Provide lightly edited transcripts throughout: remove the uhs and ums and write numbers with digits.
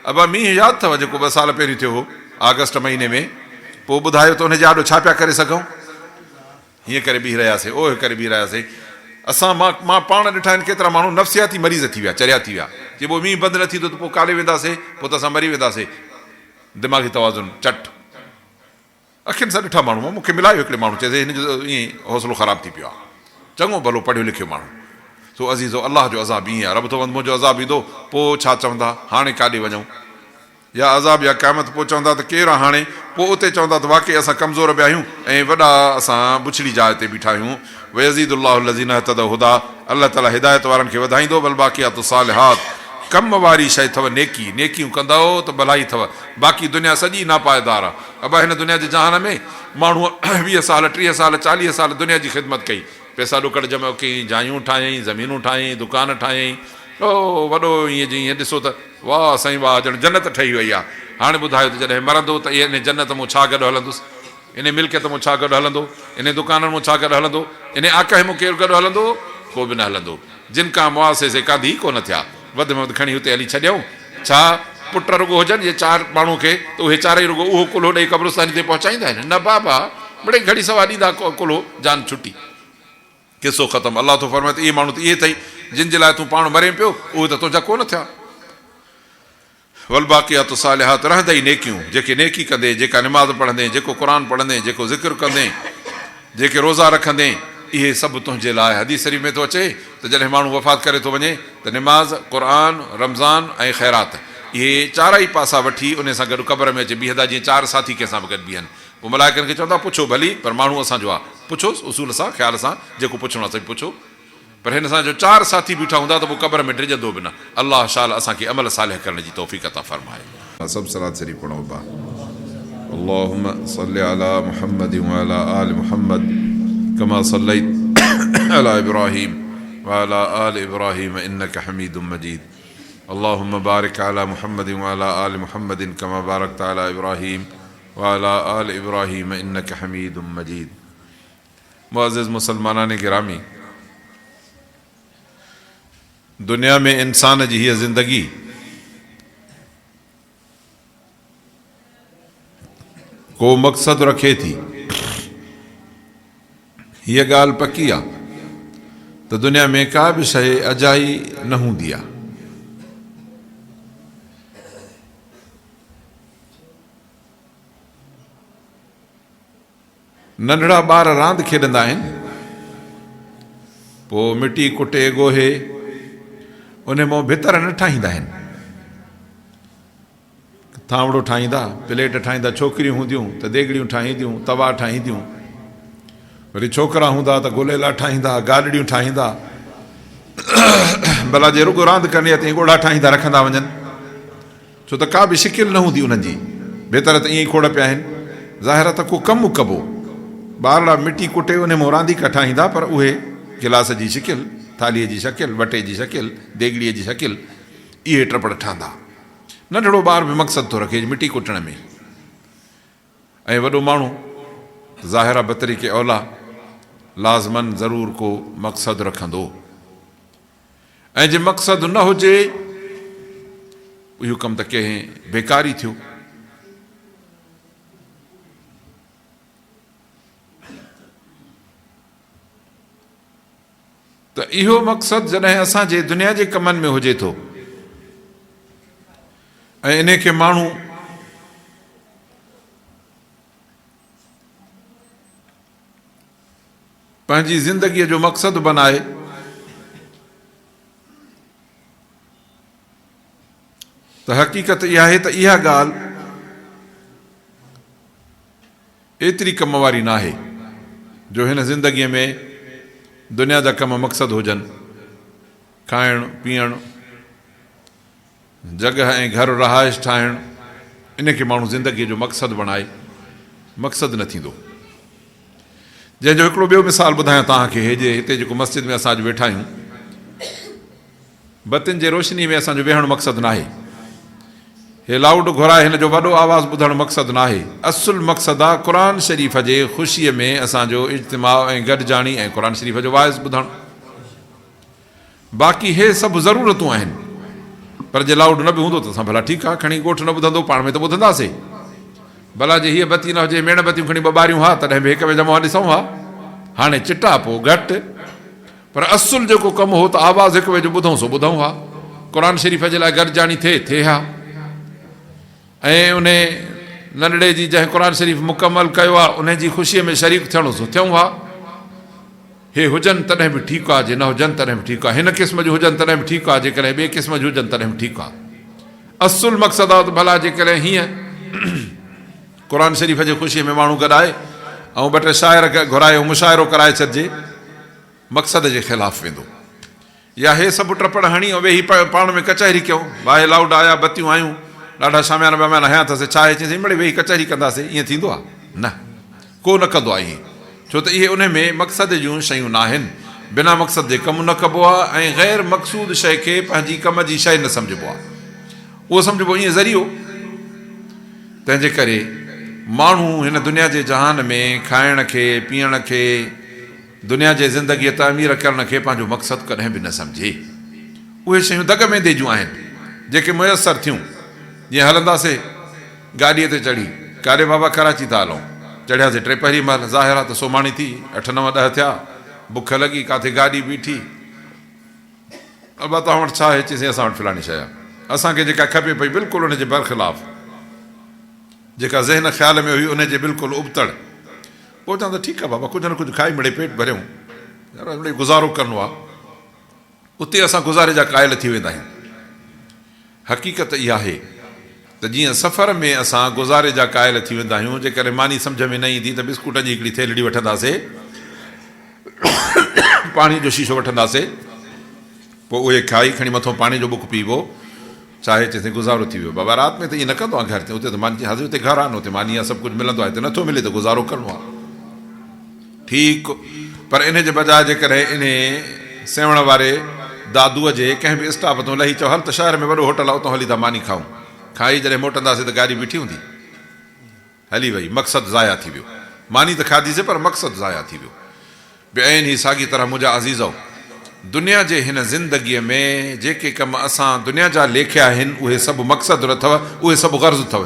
ابا مينهن ياد اٿو جيڪو ٻه سال پهريون ٿيو هو آگسٽ مهيني ۾، پوء ٻڌايو ته ان جي آڏو ڇا پيا ڪري سگهون؟ هيئن ڪري بيهي رهياسين، اوهه ڪري بيهي رهياسين. اسان مان مان پاڻ ڏٺا آهن ڪيترا ماڻهو نفسياتي مريض ٿي ويا، چريا ٿي ويا. چئبو مينهن بند نه ٿيندو ته پوء ڪاڏي وينداسين، پوء ته اسان مري وينداسين. دماغي توازن چٽ. اکين سان ڏٺا ماڻهو مون کي ملايو هڪڙي ماڻهو چيس هن جو ائين حوصلو خراب ٿي پيو آهي. چڱو ڀلو پڙهيو لکيو ماڻهو. سو عزيزو الله جو عذاب ائين آهي. رب ٿو وند منهنجو عذاب ايندو پوء ڇا چوندا؟ هاڻي ڪاڏي وڃون؟ يا عذاب يا قيامت پوء چوندا ته ڪير آ هاڻي؟ پوء اتي چوندا ته واقعي اسان ڪمزور به آهيون ۽ وڏا اسان بڇڙي جاء تي بيٺا آهيون. ويزيد الله الذين اهتدوا هديٰ الله تعالي هدايت وارن کي وڌائيندو والباقيات الصالحات ڪم واري شيء اٿو نيڪي، نيڪيون ڪندؤ ته ڀلائي اٿو، باقي دنيا سڄي ناپائيدار آ. ابا هن دنيا جي جهان ۾ ماڻهوء 20 سال، 30 سال، 40 سال دنيا جي خدمت ڪئي، پئسا ڏوڪڙ جمع ڪيائين، جايون ٺاهيائين، زمينون ٺاهيائين، دڪان ٺاهيائين، او وڏو ائين جي ائين ڏسو ته واهه سائين واهه ڄڻ جنت ٺهي وئي آ. هاڻي ٻڌايو ته جڏهن مرندو ته انهي جنت مون ڇا گڏ هلندس؟ انهي ملڪيت مون ڇا گڏ هلندو؟ انهي دڪانن مون ڇا گڏ هلندو؟ انهي آڪهه مون ڪير گڏ هلندو؟ ڪو به نه هلندو. جن ڪان مئا سي سي ڪانڌي ئي ڪونه ٿيا. وڌ ۾ وڌ کڻي اتي هلي ڇڏيائون. ڇا پٽ رڳو هجن جي چار ماڻهو کي ته اهي چارئي رڳو اهو ڪلهو ڏئي قبرستاني تي پهچائيندا آهن؟ نه بابا مڙئي گهڙي سوا ڏيندا ڪلهو جان ڇٽي. قصو ختم. الله ٿو فرمائي ته اهي ماڻهو ته اهي اٿئي، جن جي لاء تون پاڻ مرين پيو، اهي ته تنهنجا ڪو نه ٿيا. والباقيات الصالحات رهندئي نيڪيون، جيڪي نيڪي ڪندين، جيڪا نماز پڙهندين، جيڪو قرآن پڙهندين، جيڪو ذڪر ڪندين، جيڪي روزا رکندين، اهي سڀ تنهنجي لاء. حديث شريف ۾ ٿو اچي ته جڏهن ماڻهو وفات ڪري ٿو وڃي ته نماز، قرآن، رمضان ۽ خيرات اهي چارئي پاسا وٺي انهي سان گڏ قبر ۾ اچي بيهندا جيئن چار ساٿي ڪنهن سان به گڏ بيهن. پوء ملائڪن کي چوندا، پڇو ڀلي، پر ماڻهو اسان جو آ. پڇوس، اصول سان، خيال سان، جيڪو پڇڻو آ سو پڇو. پر هن سان جو چار ساٿي بيٺا هوندا ته پوء قبر ۾ ڊڄندو به نه. الله شال اسان کي عمل صالح ڪرڻ جي توفيق عطا فرمائي. سڀ صلات شريف پڙهون ابا. اللهم صل علي محمد وعلي آل محمد ڪما صليت علي ابراهيم وعلي آل ابراهيم انڪ حميد مجيد اللهم بارڪ علي محمد وعلي آل محمد ڪما بارڪت علي ابراهيم وعلي آل ابراهيم انڪ حميد مجيد معزز مسلمانان گرامي! دنيا ۾ انسان جي هيء زندگي ڪو مقصد رکي ٿي. هيء ڳالهه پڪي آ ته دنيا ۾ ڪا به شيء اجائي نه هوندي آ. ننڍڙا ٻار راند کيڏندا آهن، پوء مٽي ڪٽي ڳوهي انهي مان ڀتر نه ٺاهيندا آهن. ٿانوڙو ٺاهيندا، پليٽ ٺاهيندا، ڇوڪريون هونديون ته ديڳڙيون ٺاهينديون، توا ٺاهينديون. وري ڇوڪرا هوندا ته گليلا ٺاهيندا، گاڏڙيون ٺاهيندا. ڀلا جي رڳو راند ڪرڻي آهي ته ائين ڳوڙها ٺاهيندا رکندا وڃن. ڇو ته ڪا به شڪل نه هوندي انهن جي. ڀيتر ته ائين ئي کوڙ پيا آهن. ظاهر آهي ته ڪو ڪم ڪبو. ٻارڙا مٽي ڪٽي انهي مان رانديڪا ٺاهيندا پر اهي گلاس جي شڪل، ٿالهيء جي شڪل، وٽي جي شڪل، ديڳڙيء جي شڪل اهي ٽپڙ ٺهندا. ننڍڙو ٻار به مقصد ٿو رکي مٽي ڪٽڻ ۾ ۽ وڏو ماڻهو ته ظاهر آهي بطريق اوليٰ لازماً ضرور ڪو مقصد رکندو. ۽ جي مقصد نه هجي اهو ڪم ته ڪنهن بيڪار ئي ٿيو. ته اهو مقصد جڏهن اسان جي دنيا جي ڪمن ۾ هجي ٿو ۽ انهي کي ماڻهو پنهنجي زندگيء جو مقصد بنائي ته حقيقت اها آهي ته اها ڳالهه ايتري ڪم واري ناهي جو هن زندگيء ۾ دنيا جا ڪم مقصد هجن، کائڻ، پيئڻ، جڳهه ۽ گهر رهائش ٺاهڻ ان کي ماڻهو زندگيء جو مقصد بڻائي مقصد نه ٿيندو. جنهن جو هڪڙو ٻيو مثال ٻڌايان توهان کي هي جي هتي جيڪو مسجد ۾ اسان اڄ ويٺا آهيون بتين جي روشني ۾ اسان جو ويهڻ مقصد ناهي. هي لائوڊ گهرائي هن جو وڏو آواز ٻڌڻ مقصد ناهي. اصل مقصد آ قرآن شريف جي خوشيء ۾ اسان جو اجتماع ۽ گڏجاڻي ۽ قرآن شريف جو واعظ ٻڌڻ. باقي هي سڀ ضرورتون آهن. پر جي لائوڊ نه به هوندو ته اسان ڀلا ٺيڪ آ، کڻي ڳوٺ نه ٻڌندو، پاڻ ۾ ته ٻڌنداسي. ڀلا جي هيء بتي نه هجي، ميڻ بتيون کڻي ٻه ٻاريون ها، تڏهن به هڪ ٻئي جا منهن ڏسون ها. هاڻي چٽا پوء گهٽ. پر اصل جيڪو ڪم هو ته آواز هڪ ٻئي جو ٻڌون سو ٻڌون ها. قرآن شريف جي لاء گڏجاڻي ٿئي، ٿئي ها. ۽ انهي ننڍڙي جي جنهن قرآن شريف مڪمل ڪيو آ، انهي جي خوشيء ۾ شريڪ ٿيڻو سو ٿيون ها. هي هجن تڏهن به ٺيڪ آ، جي نه هجن تڏهن به ٺيڪ آ. هن قسم جون هجن تڏهن به ٺيڪ آ، جيڪڏهن ٻئي قسم جون هجن تڏهن به ٺيڪ آ. اصل مقصد آ ته ڀلا جيڪڏهن هيئن قرآن شريف جي خوشيء ۾ ماڻهو گڏائي ۽ ٻه ٽي شاعر گهرائي ۽ مشاعرو ڪرائي ڇڏجي، مقصد جي خلاف ويندو. يا هي سڀ ٽپڙ هڻي ۽ ويهي پاڻ ۾ ڪچهري ڪيون. باهه لائوڊ آيا، بتيون آيون، ڏاڍا شاميانا باميانا هنيا اٿس، ڇا آهي؟ چيائين، مڙئي ويهي ڪچهري ڪنداسين. ائين ٿيندو آ؟ نه، ڪو نه ڪندو آ ائين. ڇو ته اهي انهي ۾ مقصد جون شيون ناهن. بنا مقصد جي ڪم نه ڪبو آ ۽ غير مقصود شيء کي پنهنجي ڪم جي شيء نه سمجهبو آ. اهو سمجهبو ائين ذريعو. تنهن جي ڪري ماڻهو هن دنيا جي جهان ۾ کائڻ کي، پيئڻ کي، دنيا جي زندگيء تعمير ڪرڻ کي پنهنجو مقصد ڪڏهن به نه سمجهي. اهي شيون دڳ ميندي جون آهن، جيڪي ميسر ٿيون. جيئن هلنداسي گاڏيء تي چڙهي، ڪاڏي بابا ڪراچي ٿا هلون. چڙهياسي ٽيپهري مهل، ظاهر آ ته سومهاڻي ٿي، اٺ نو ڏهه ٿيا، بک لڳي، ڪاٿي گاڏي بيٺي. ابا توهان وٽ ڇا آهي؟ چيسين اسان وٽ فلاڻي شيء آ. اسان کي جيڪا کپي پئي بلڪل ان جي برخلاف. جيڪا ذهن خيال ۾ هئي ان جي بلڪل ابتڙ. پوء چوان ته ٺيڪ آ بابا ڪجهه نه ڪجهه کائي مڙئي پيٽ ڀريون. يار مڙئي گذارو ڪرڻو آ. اتي اسان گذاري جا قائل ٿي ويندا آهيون. حقيقت اها آهي ته جيئن سفر ۾ اسان گذاري جا قائل ٿي ويندا آهيون، جيڪڏهن ماني سمجهه ۾ نه ايندي ته بسڪوٽن جي هڪڙي ٿيلهڙي وٺنداسي، پاڻي جو شيشو وٺنداسي، پوء اهي کائي کڻي مٿو پاڻي جو ٻڪ پيئبو. ڇا هي چيسين گذارو ٿي ويو. بابا رات ۾ ته ائين نه ڪندو آهيان گهر تي اتي ته ماني حاضر اتي گهر آهي نه اتي ماني آهي سڀ ڪجهه ملندو آهي هتي نٿو ملي ته گذارو ڪرڻو آهي. ٺيڪ پر انهي جي بجاء جيڪڏهن انهي سيوهڻ واري دادوء جي ڪنهن به اسٽاپ تون لهي چئو هل ته شهر ۾ وڏو هوٽل آهي اتان هلي ٿا ماني کائون. کائي جڏهن موٽنداسين ته گاڏي بيٺي هوندي. هلي وئي. مقصد ضايع ٿي ويو. ماني ته کاڌيسين پر مقصد ضايع ٿي ويو. بعين هي ساڳي طرح منهنجا عزيزؤ! دنيا جي هن زندگيء ۾ جيڪي ڪم اسان دنيا جا ليکيا آهن اهي سڀ مقصد نه اٿو، اهي سڀ غرض اٿو.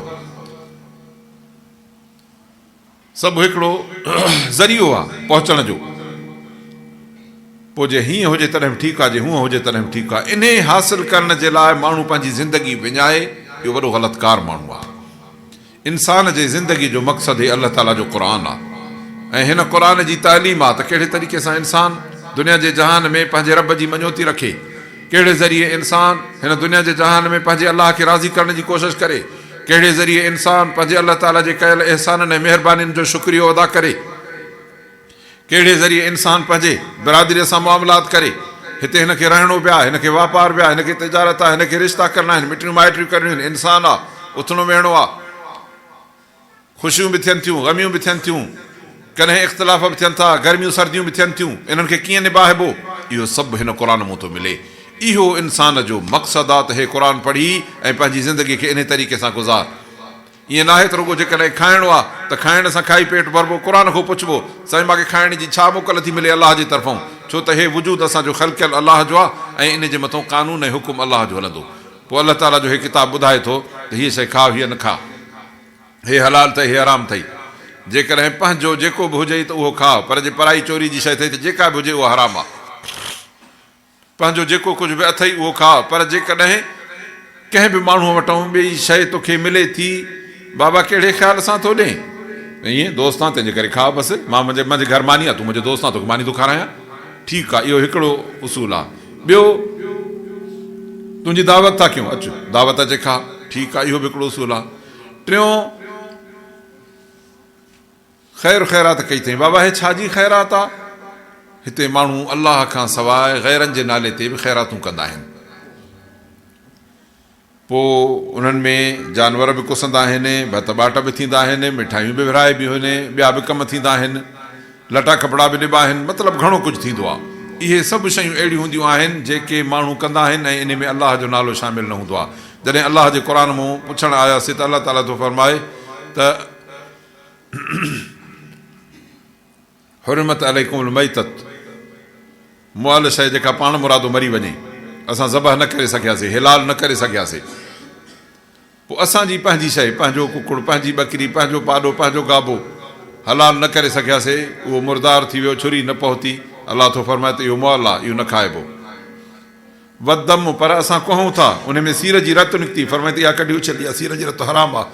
سڀ هڪڙو ذريعو آ پهچڻ جو. پوء جي هيئن هجي تڏهن به ٺيڪ آ، جي هونئن هجي تڏهن به ٺيڪ آ. انهيء حاصل ڪرڻ جي لاء ماڻهو پنهنجي زندگي وڃائي، اهو وڏو غلط ڪار ماڻهو آ. انسان جي زندگي جو مقصد هي الله تعاليٰ جو قرآن آ ۽ هن قرآن جي تعليم آ ته ڪهڙي طريقي سان انسان دنيا جي جهان ۾ پنهنجي رب جي مڃوتي رکي، ڪهڙي ذريعي انسان هن دنيا جي جهان ۾ پنهنجي الله کي راضي ڪرڻ جي ڪوشش ڪري، ڪهڙي ذريعي انسان پنهنجي الله تعاليٰ جي ڪيل احسانن ۽ مهربانين جو شڪريو ادا ڪري. ڪهڙي ذريعي انسان پنهنجي برادريء سان معاملات ڪري. هتي هن کي رهڻو به آهي، هن کي واپار به آهي، هن کي تجارت آهي، هن کي رشتا ڪرڻا آهن، مٽيون مائٽيون ڪرڻيون آهن، انسان آ، اٿڻو ويهڻو آ. خوشيون به ٿين ٿيون، غميون به ٿين ٿيون، ڪڏهن اختلاف به ٿين ٿا، گرميون سرديون به ٿين ٿيون، انهن کي ڪيئن نباهبو؟ اهو سڀ هن قرآن مون ٿو ملي. اهو انسان جو مقصد آ ته هي قرآن پڙهي ۽ پنهنجي زندگي کي انهي طريقي سان گذار. ائين ناهي ته رڳو جيڪڏهن کائڻو آ ته کائڻ سان کائي پيٽ ڀربو، قرآن کان پڇبو، سائين مان کي کائڻ جي ڇا موڪل ٿي ملي الله جي طرفئون، ڇو ته هي وجود اسان جو خلقيل الله جو آ ۽ ان جي مٿئون قانون ۽ حڪم الله جو هلندو. پوء الله تعاليٰ جو هي ڪتاب ٻڌائي ٿو ته هيء شيء کاء هيء نه کاء، هي حلال اٿئي هي حرام اٿئي، جيڪڏهن پنهنجو جيڪو به هجئي ته اهو کاء، پر جي پرائي چوري جي شيء اٿئي ته جيڪا به هجي اها حرام آ. پنهنجو جيڪو ڪجهه به اٿئي اهو کاء، پر جيڪڏهن ڪنهن به ماڻهوء وٽئون ٻي شيء توکي ملي ٿي، بابا ڪهڙي خيال سان ٿو ڏئين؟ ائين، دوست آن، تنهنجي ڪري کاء بس، مان منهنجي منهنجي گهر ماني آ، تون منهنجو دوست آن، توکي ماني ٿو کارايان. ٺيڪ آ، اهو هڪڙو اصول آ. ٻيو، تنهنجي دعوت ٿا ڪيون، اچ، دعوت اچي کاء. ٺيڪ آ، اهو به هڪڙو اصول آ. ٽيون. خير خيرات ڪئي اٿئين. بابا هي ڇا جي خيرات آ؟ هتي ماڻهو الله کان سواء غيرن جي نالي تي به خيراتون ڪندا آهن. پوء انهن ۾ جانور به ڪسندا آهن، ڀت ٻاٽ به ٿيندا آهن، مٺايون به ورهائبيون آهن، ٻيا به ڪم ٿيندا آهن، لٽا ڪپڙا به ڏبا آهن، مطلب گهڻو ڪجهه ٿيندو آ. اهي سڀ شيون اهڙيون هونديون آهن جيڪي ماڻهو ڪندا آهن ۽ انهي ۾ الله جو نالو شامل نه هوندو آ. جڏهن الله جي قرآن مون پڇڻ آياسين ته الله تعاليٰ ٿو فرمائي ته. حرمت عليڪم الميتة مئل شيء جيڪا پاڻ مرادو مري وڃي اسان ذبح نه ڪري سگهياسي، حلال نه ڪري سگهياسي. پوء اسان جي پنهنجي شيء، پنهنجو ڪڪڙ، پنهنجي ٻڪري، پنهنجو پاڏو، پنهنجو گابو، حلال نه ڪري سگهياسي، اهو مردار ٿي ويو، ڇري نه پهتي، الله ٿو فرمائي ته اهو مئل آهي، اهو نه کائبو. والدم، پر اسان ڪهون ٿا، ان ۾ سير جي رت نڪتي، فرمائي ته اها ڪڍي اڇل، اها سير جي رت حرام آهي.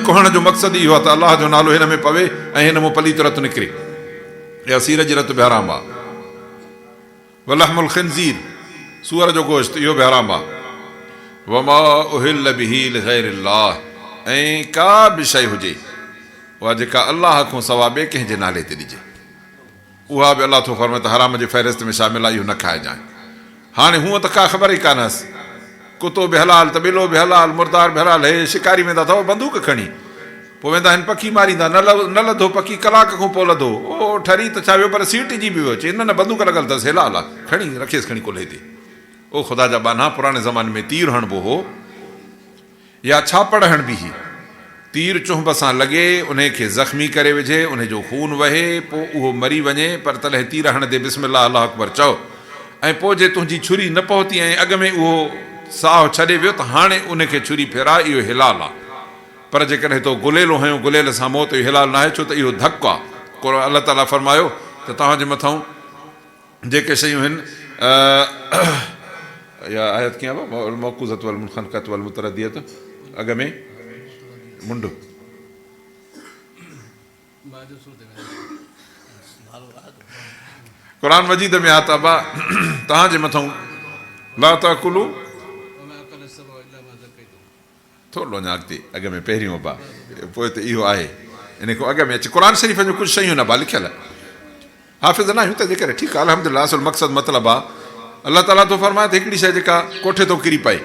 ڪهڻ جو مقصد اهو آهي ته الله جو نالو هن ۾ پوي ۽ هن مان پليت رت نڪري. اها سير جي رت به حرام آهي. ولحم الخنزير، سوئر جو گوشت، اهو به حرام آهي. وما اهل به لغير الله، ۽ ڪا به شيء هجي، اها جيڪا الله کان سوا ٻئي ڪنهن جي نالي تي ڏجي. اها به الله ٿو فرمائي ته حرام جي فهرست ۾ شامل آهي، اهو نه کائجانء. هاڻي هونء ته ڪا خبر ئي ڪانه هئس. ڪتو به حلال ته ٻلو به حلال، مردار به حلال، هي شڪاري ويندا اٿو بندوق کڻي. پوء ويندا آهن پکي ماريندا، نه لڌو پکي ڪلاڪ کان پوء لڌو. او ٺري ته ڇا ويو پر سيٽجي به ويو. چي نه نه بندوق لڳل اٿس حلال آ، کڻي رکيس کڻي ڪلهي تي. او خدا جا ٻانها پراڻي زماني ۾ تير هڻبو هو. يا ڇاپڙ هڻبي هئي. تير چهنب سان لڳي، انهي کي زخمي ڪري وجهي، انهي جو خون وهي، پوء اهو مري وڃي، پر تڏهن تير هڻندي بسم الله الله اڪبر چئو ۽ پوء جي تنهنجي ڇري نه پهتي ۽ اڳ ۾ اهو ساهه ڇڏي ويو ته هاڻي انهي کي ڇري ڦيراء اهو حلال آ. پر جيڪڏهن تو گليلو هنيو گليل سان موت اهو حلال ناهي ڇو ته اهو ڌڪ آ. الله تعاليٰ فرمايو ته توهان جي مٿئون. جيڪي شيون هن اها آيت ڪيئن آهي والموقوذة والمنخنقة والمتردية اڳ ۾ منڍ. قرآن مجيد ۾ آ ته ابا توهان جي مٿئون لا تاڪلوا ٿورڙو اڃا اڳتي، اڳ ۾ پهريون ابا، پوء ته اهو آهي، ان کان اڳ ۾ اچي قرآن شريف جون ڪجهه شيون آهن ابا لکيل، حافظ نه آهيون تنهنجي ڪري ٺيڪ آهي الحمدلله اصل مقصد مطلب آ الله تعاليٰ ٿو فرمائي ته هڪڙي شيء جيڪا ڪوٺي ٿو ڪري پئي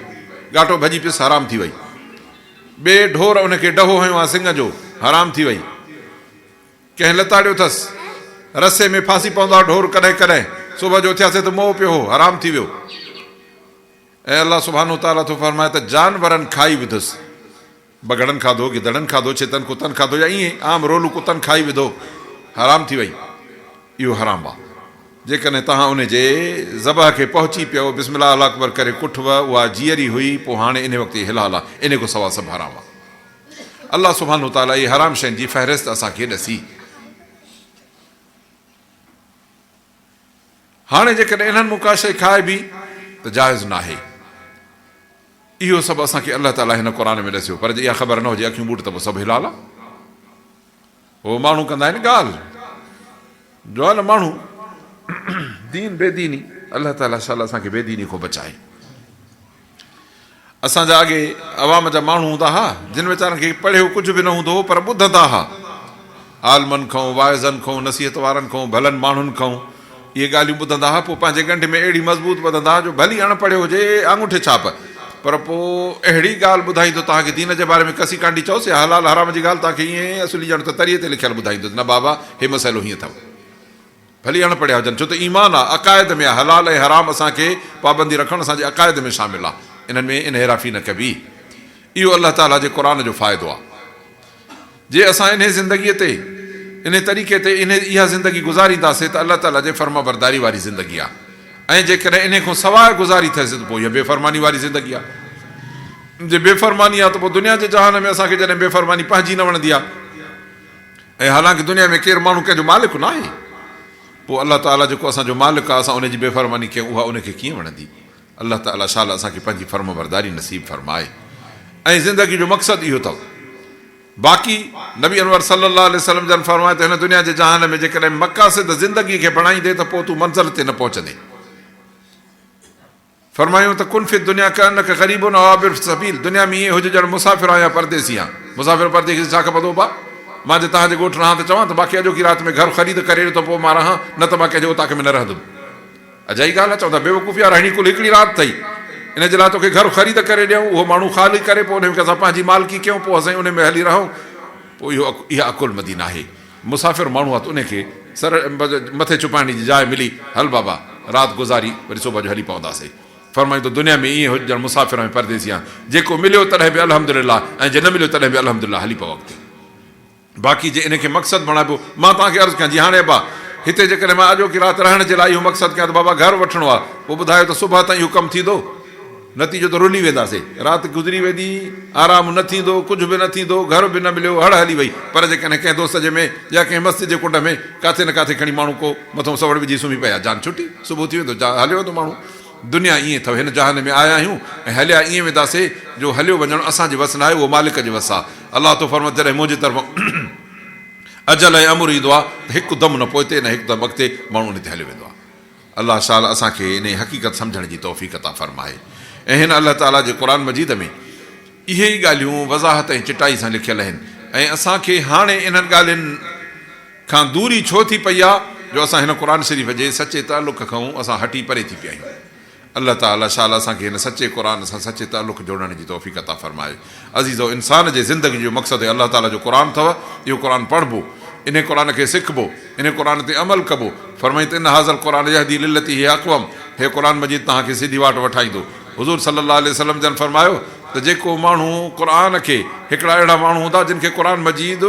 ڳاٽو ڀڄي پيس حرام ٿي وئي، ٻئي ڍور ان کي ڊهو هنيو آ سنگ جو حرام ٿي وئي، ڪنهن لتاڙيو اٿس رسي ۾ ڦاسي پوندو آ ڍور ڪڏهن ڪڏهن، صبح جو اٿياسي ته مئو پيو هو حرام ٿي ويو. ۽ الله سبحانه وتعاليٰ ٿو فرمائي ته جانورن کائي وڌس، بگهڙن کاڌو، گدڙن کاڌو، ڇتن ڪتن کاڌو يا ائين عام رولو ڪتن کائي وڌو، حرام ٿي وئي، اهو حرام آ. جيڪڏهن توهان ان جي ذبح کي پهچي پيو، بسم الله الله اڪبر ڪري ڪٺو، اها جيئري هئي، پوء هاڻي انهي وقت اهي حلال آ، انهي کان سوا سڀ حرام آ. الله سبحانه وتعاليٰ اهي حرام شين جي فهرست اسان کي ڏسي. هاڻي جيڪڏهن انهن مون ڪا شيء کائبي ته جائز ناهي. اهو سڀ اسان کي الله تعاليٰ هن قرآن ۾ ڏسيو پر جي اها خبر نه هجي اکيون ٻوٽ ته پوء سڀ حلال آ. هو ماڻهو ڪندا آهن ڳالهه جو آهي نه ماڻهو دين بي ديني الله تعاليٰ شال اسان کي بي ديني کان بچائي. اسان جا اڳي عوام جا ماڻهو هوندا ها، جن ويچارن کي پڙهيو ڪجهه به نه هوندو هو پر ٻڌندا ها. عالمن کئون، واعظن کئون، نصيحت وارن کئون، ڀلن ماڻهن کئون اهي ڳالهيون ٻڌندا ها، پوء پنهنجي ڳنڍ ۾ اهڙي مضبوط ٻڌندا ها جو ڀلي اڻ پڙهيو هجي آڱوٺي ڇاپ پر پوء اهڙي ڳالهه ٻڌائيندو توهان کي دين جي باري ۾ ڪسي ڪانڊي چئوس يا حلال حرام جي ڳالهه توهان کي ائين اصلي ڄڻ ته تريء تي لکيل ٻڌائيندو ته نه بابا هي مسئلو هيئن اٿو. ڀلي اڻ پڙهيا هجن، ڇو ته ايمان آ، عقائد ۾ آ، حلال ۽ حرام اسان کي پابندي رکڻ اسان جي عقائد ۾ شامل آ، انهن ۾ انحرافي نه ڪبي. اهو الله تعاليٰ جي قرآن جو فائدو آ. جي اسان انهي زندگيء تي، انهي طريقي تي، انهي اها زندگي گذارينداسين ته الله تعاليٰ جي فرمانبرداري واري زندگي آ ۽ جيڪڏهن انهي کان سواء گذاري ٿيسين ته پوء اها بي فرماني واري زندگي آ. جي بي فرماني آ ته پوء دنيا جي جهان ۾ اسان کي جڏهن بي فرماني پنهنجي نه وڻندي آ، ۽ حالانڪ دنيا ۾ ڪير ماڻهو ڪنهن جو مالڪ ناهي، پوء الله تعاليٰ جيڪو اسان جو مالڪ آهي اسان ان جي بي فرماني ڪيون اها ان کي ڪيئن وڻندي؟ الله تعاليٰ شال اسان کي پنهنجي فرمانبرداري نصيب فرمائي ۽ زندگي جو مقصد اهو اٿو. باقي نبي انور صلي الله عليه وسلم جن فرمايو ته هن دنيا جي جهان ۾ جيڪڏهن مقاصد زندگي کي بڻائيندين ته پوء تون منزل تي نه پهچندين. فرمايائون ته ڪن في الدنيا ڪأنک غريب او عابر سبيل دنيا ۾ ائين هج ڄڻ مسافر آهيان يا پرديسي آهيان. مسافر پرديسي کي ڇا کپندو ابا؟ مان جي توهان جي ڳوٺ رهان ته چوان ته باقي اڄوڪي رات ۾ گهر خريد ڪري ڏيو ته پوء مان رهان نه ته مان ڪنهن جي اوطاق ۾ نه رهندم. اجائي ڳالهه آهي چوندا بيوقوفي آهي رهڻي ڪل هڪڙي رات اٿئي ان جي لاء توکي گهر خريد ڪري ڏيون اهو ماڻهو خالي ڪري پوء ان کي اسان پنهنجي مالڪي ڪيون پوء اسين ان ۾ هلي رهون پوء اهو اها عقلمندي ناهي. مسافر ماڻهو آ ته انهي کي سر مٿي ڇپائڻ جي جاء ملي، هل بابا، رات گذاري وري صبح جو هلي پونداسين. فرمائين ته دنيا ۾ ائين هج ڄڻ مسافر ۽ پرديسي آهيان، جيڪو مليو تڏهن به الحمدلله ۽ جي نه مليو تڏهن به الحمدلله هلي پئو اڳتي. باقي جي انهي کي مقصد بڻائبو، مان توهان کي عرض ڪيان جي هاڻي ابا هتي جيڪڏهن مان اڄوڪي رات رهڻ جي لاء اهو مقصد ڪيان ته بابا گهر وٺڻو آهي، پوء ٻڌايو ته صبح تائين اهو ڪم ٿيندو؟ نتيجو ته رلي وينداسين. رات گذري ويندي، آرام نه ٿيندو، ڪجهه به نه ٿيندو، گهر به نه مليو، هڙ هلي وئي. پر جيڪڏهن ڪنهن دوست جي ۾ يا ڪنهن مسجد جي ڪنڊ ۾ ڪاٿي نه ڪاٿي کڻي ماڻهو ڪو مٿو سوڙ وجهي سمهي پئي ها، جان ڇٽي، صبح ٿي ويندو، هليو ويندو ماڻهو. دنيا ائين اٿو، هن جهان ۾ آيا آهيون ۽ هليا ائين وينداسين جو هليو وڃڻ اسان جي وس ناهي، اهو مالڪ جي وس آهي. الله ٿو فرمائي ته جڏهن منهنجي طرفان اجل ۽ امر ايندو آهي ته هڪ دم نه پوئتي نه هڪ دم اڳتي ماڻهو ان تي هليو ويندو آهي. الله شال اسان کي انهي حقيقت سمجهڻ جي توفيق عطا فرمائي ۽ هن الله تعالي جي قرآن مجيد ۾ اهي ئي ڳالهيون وضاحت ۽ چٽائي سان لکيل آهن ۽ اسان کي هاڻي انهن ڳالهين کان دوري ڇو ٿي پئي آهي جو اسان هن قرآن شريف جي سچي تعلق کان اسان هٽي پري ٿي پيا آهيون. الله تعالي شال اسان کي هن سچي قرآن سان سچي تعلق جوڙڻ جي توفيق عطا فرمائي. عزيزو! انسان جي زندگي جو مقصد الله تعالي جو قرآن اٿو، اهو قرآن پڙهبو، انهي قرآن کي سکبو، انهي قرآن تي عمل ڪبو. فرمائين ته ان هذا القرآن يهدي للتي هي اقوم هي قرآن مجيد توهان کي سڌي واٽ وٺائيندو. حضور صلي الله عليه وسلم جن فرمايو ته جيڪو ماڻهو قرآن کي هڪڙا اهڙا ماڻهو هوندا جن کي قرآن مجيد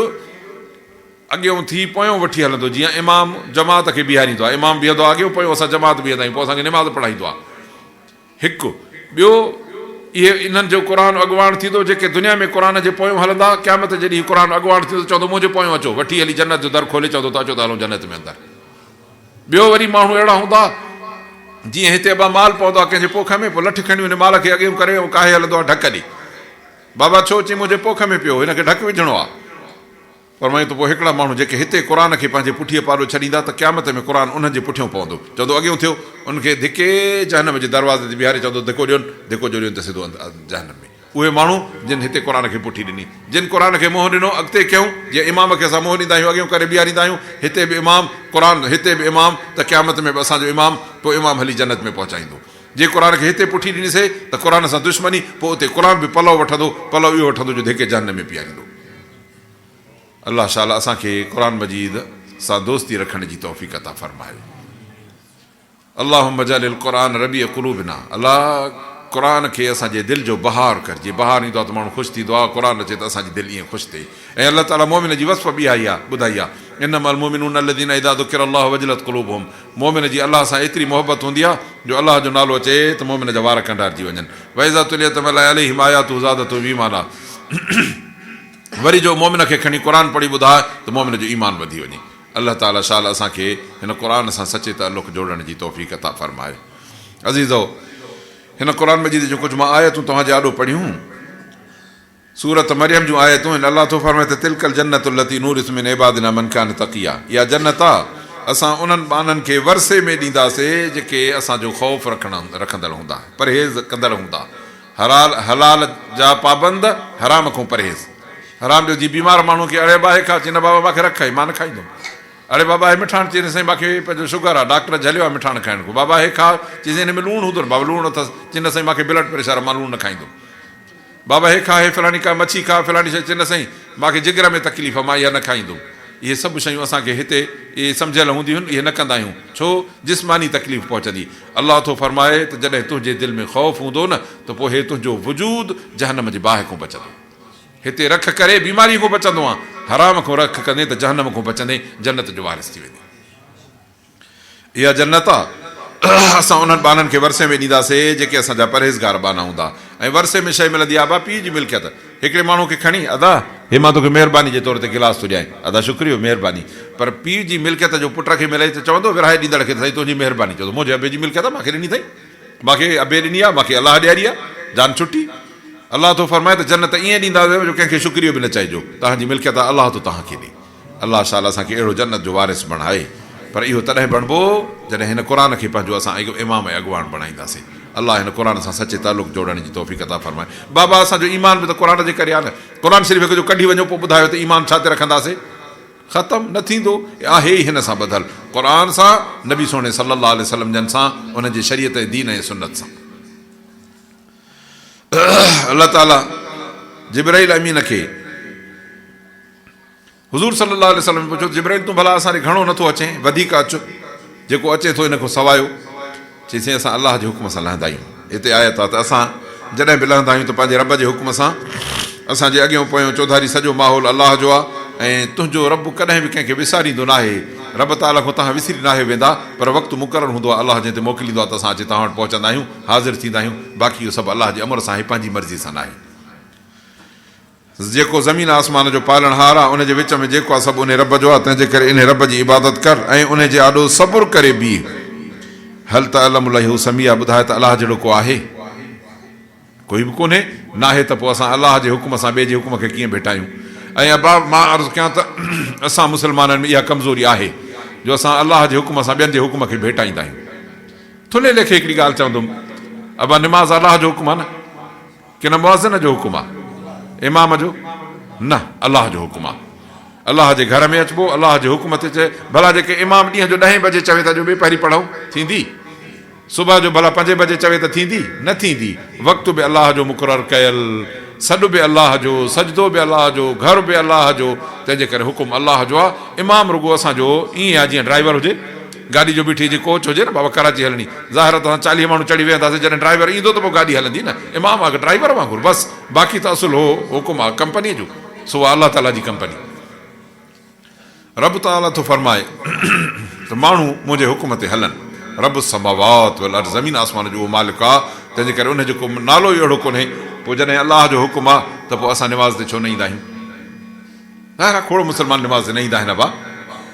اڳيون ٿي پويون وٺي هلندو جيئن امام جماعت کي بيهاريندو آهي امام بيهندو آهي اڳيون پويون اسان جماعت بيهندا آهيون پوء اسان کي نماز پڙهائيندو آهي هڪ ٻيو اهي انهن جو قرآن اڳواڻ ٿيندو جيڪي دنيا ۾ قرآن جي پويون هلندا قيامت جي ڏينهن قرآن اڳواڻ ٿيندو چوندو منهنجي پويون اچو وٺي هلي جنت جو در کولي چوندو ته اچو ته هلون جنت ۾ اندر ٻيو وري ماڻهو اهڙا هوندا جيئن هتي ابا مال پوندو آهي ڪنهن جي پوک ۾ پوء لٺ کڻي ان مال کي اڳيون ڪري ۽ ڪاهي هلندو آهي ڍڪ ڏي بابا ڇو چي منهنجي پوک ۾ پيو هن کي ڍڪ وجهڻو آهي فرمايو ته پوء هڪڙا ماڻهو جيڪي هتي قرآن کي پنهنجي پٺيء پاڏو ڇڏيندا ته قيامت ۾ قرآن انهن جي پٺيون پوندو. چوندو اڳيون ٿيو. انهن کي ڌڪي جهنم جي دروازي تي بيهاري چوندو ڌڪو ڏين، ڌڪو جو ڏين ته سڌو جهنم ۾. اهي ماڻهو جن هتي قرآن کي پٺي ڏني. جن قرآن کي منهن ڏنو اڳتي ڪيائون، جيئن امام کي اسان منهن ڏيندا آهيون اڳيون ڪري بيهاريندا آهيون، هتي به امام، قرآن، هتي به امام ته قيامت ۾ به اسان جو امام، پوء امام هلي جنت ۾ پهچائيندو. جي قرآن کي هتي پٺي ڏني سي ته قرآن سان دشمني، پوء اتي قرآن به پلئو وٺندو، پلئو اهو وٺندو جو ڌڪي جهنم ۾ پياريندو. الله شال اسان کي قرآن مجيد سان دوستي رکڻ جي توفيق عطا فرمائي. اللهم اجعل القرآن ربيع قلوبنا الله قرآن کي اسان جي دل جو بهار ڪر جي بهار ايندو آهي ته ماڻهو خوش ٿيندو آهي قرآن اچي ته اسان جي دل ائين خوش ٿئي ۽ الله تعالي مؤمن جي وصف به اها ئي آهي ٻڌائي آهي انما المؤمنون الذين اذا ذڪر الله وجلت قلوبهم مؤمن جي الله سان ايتري محبت هوندي آهي جو الله جو نالو اچي ته مؤمن جا وار ڪنڊارجي وڃن واذا تليت عليهم آياته زادتهم ايمانا وري جو مؤمن کي کڻي قرآن پڙهي ٻڌاء ته مؤمن جو ايمان وڌي وڃي. الله تعالي شال اسان کي هن قرآن سان سچي تعلق جوڙڻ جي توفيق عطا فرمائي. عزيزؤ! هن قرآن مجيد جون ڪجهه مان آيتون توهان جي آڏو پڙهيون. سورة مريم جون آيتون آهن. الله ٿو فرمائي ته تلک الجنة التي نورث من عبادنا من ڪان تقيا اها جنت آ اسان انهن ٻانهن کي ورثي ۾ ڏينداسي جيڪي اسان جو خوف رکندڙ هوندا، پرهيز ڪندڙ هوندا. حلال حلال جا پابند، حرام کون پرهيز. حرام جو جي بيمار ماڻهو کي اڙي ابا هي کا، چي نه بابا مان کي رک هي مان نه کائيندم. اڙي بابا هي مٺاڻ، چي نه سائين مان کي پنهنجو شگر آ ڊاڪٽر جهليو آ مٺاڻ کائڻ کون. بابا هي کا، چي سائين هن ۾ لوڻ هوندو نه بابا لوڻ اٿس، چي نه سائين مان کي بلڊ پريشر آ مان لوڻ نه کائيندم. بابا هي کا هي فلاڻي ڪا مڇي کا فلاڻي شيء، چي نه سائين مان کي جگر ۾ تڪليف آ مان اها نه کائيندم. اهي سڀ شيون اسان کي هتي اهي سمجهيل هونديون هن اهي نه ڪندا آهيون ڇو جسماني تڪليف پهچندي. الله ٿو فرمائي ته جڏهن تنهنجي دل ۾ خوف هوندو نه ته پوء هي تنهنجو وجود جهنم جي باهه کان بچندو. هتي رک ڪري بيماري کان بچندو آن، حرام کان رک ڪندين ته جهنم کان بچندين، جنت جو وارث ٿي ويندين. اها جنت آ، اسان انهن ٻانهن کي ورثي ۾ ڏينداسين جيڪي اسان جا پرهيزگار ٻانها هوندا ۽ ورثي ۾ شيء ملندي آ ابا پيء جي ملڪيت. هڪڙي ماڻهو کي کڻي، ادا! هي مان توکي مهرباني جي طور تي گلاس ٿو ڏيانء. ادا شڪريو، مهرباني. پر پيء جي ملڪيت جو پٽ کي ملئي ته چوندو، ورهائي ڏيندڙ کي ته سائين تنهنجي مهرباني. چوندو، منهنجي ابي جي ملڪيت آ، مان کي ڏني اٿئي. مان کي ابي ڏني آ، مان کي الله ڏياري آ. جان ڇٽي. الله ٿو فرمائي ته جنت ائين ڏينداسين جو ڪنهن کي شڪريو به نه چئجو. توهان جي ملڪيت آ، الله ٿو توهان کي ڏئي. الله شال اسان کي اهڙو جنت جو وارث بڻائي. پر اهو تڏهن بڻبو جڏهن هن قرآن کي پنهنجو اسان امام ۽ اڳواڻ بڻائينداسين. الله هن قرآن سان سچي تعلق جوڙڻ جي توفيق عطا فرمائي. بابا اسان جو ايمان به ته قرآن جي ڪري آهي نه. قرآن شريف کي جو ڪڍي وڃو پوء ٻڌايو ته ايمان ڇا تي رکنداسين. ختم نه ٿيندو آهي ئي هن سان ٻڌل قرآن سان نبي سهڻي صلي الله عليه وسلم جن سان انهن جي شريعت ۽ دين ۽ سنت سان. الله تعالي جبرائيل امين کي حضور صلي الله عليه وسلم پڇيو ته جبرائيل تون ڀلا اسان ڏي گهڻو نٿو اچين، وڌيڪ اچ، جيڪو اچين ٿو ان کان سوايو. چيائين سائين اسان الله جي حڪم سان لهندا آهيون. هتي آيت آهي ته اسان جڏهن به لهندا آهيون ته پنهنجي رب جي حڪم سان، اسان جي اڳيون پويون چوڌاري سڄو ماحول الله جو آهي ۽ تنهنجو رب ڪڏهن به ڪنهن کي وساريندو ناهي. رب تعاليٰ کان توهان وسري ناهيو ويندا، پر وقت مقرر هوندو آهي، الله جنهن تي موڪليندو آهي ته اسان اچي توهان وٽ پهچندا آهيون، حاضر ٿيندا آهيون، باقي اهو سڀ الله جي امر سان آهي، پنهنجي مرضيء سان ناهي. جيڪو زمين آسمان جو پالڻهار آهي، ان جي وچ ۾ جيڪو آهي سڀ انهي رب جو آهي، تنهنجي ڪري انهي رب جي عبادت ڪر ۽ انهي جي آڏو صبر ڪري بيهه. هل تعلم له سميا ٻڌاء ته الله جهڙو ڪو آهي؟ ڪوئي به ڪونهي، ناهي ته پوء اسان الله جي حڪم سان ٻئي جي حڪم کي ڪيئن ڀيٽايون؟ ۽ ابا مان عرض ڪيان ته اسان مسلمانن ۾ اها ڪمزوري آهي جو اسان الله جي حڪم سان ٻين جي حڪم کي ڀيٽائيندا آهيون. ٿلهي ليکي هڪڙي ڳالهه چوندم، ابا نماز الله جو حڪم آهي نه؟ ڪنھن مؤذن جو حڪم آ؟ امام جو؟ نه، الله جو حڪم آ. الله جي گهر ۾ اچبو، الله جي حڪم تي چئي، ڀلا جيڪي امام ڏينهن جو ڏهين بجي چوي ته اڄ ٻي پهري پڙهون، ٿيندي؟ صبح جو ڀلا پنجين بجي چوي ته ٿيندي؟ نه ٿيندي. وقت به الله جو مقرر ڪيل، سڏ به الله جو، سجدو به الله جو، گهر به الله جو، تنهن جي ڪري حڪم الله جو آ. امام رڳو اسان جو ائين آ جيئن ڊرائيور هجي. گاڏي جو بيٺي هجي ڪوچ هجي نه بابا ڪراچي هلڻي ظاهر آ ته اسان 40 ماڻهو چڙهي ويهنداسين جڏهن ڊرائيور ايندو ته پوء گاڏي هلندي نه امام آ ڊرائيور وانگر بس باقي ته اصل هو حڪم آ ڪمپني جو سو آ الله تعالي جي ڪمپني رب تعالي ٿو فرمائي ته ماڻهو منهنجي حڪم تي هلن رب السماوات والارض زمين آسمان جو اهو مالڪ آ تنهن جي ڪري ان جو ڪو نالو ئي اهڙو ڪونهي پوء جڏهن الله جو حڪم آ ته پوء اسان نماز تي ڇو نه ايندا آهيون ظاهر آ کوڙ مسلمان نماز تي نه ايندا آهن ابا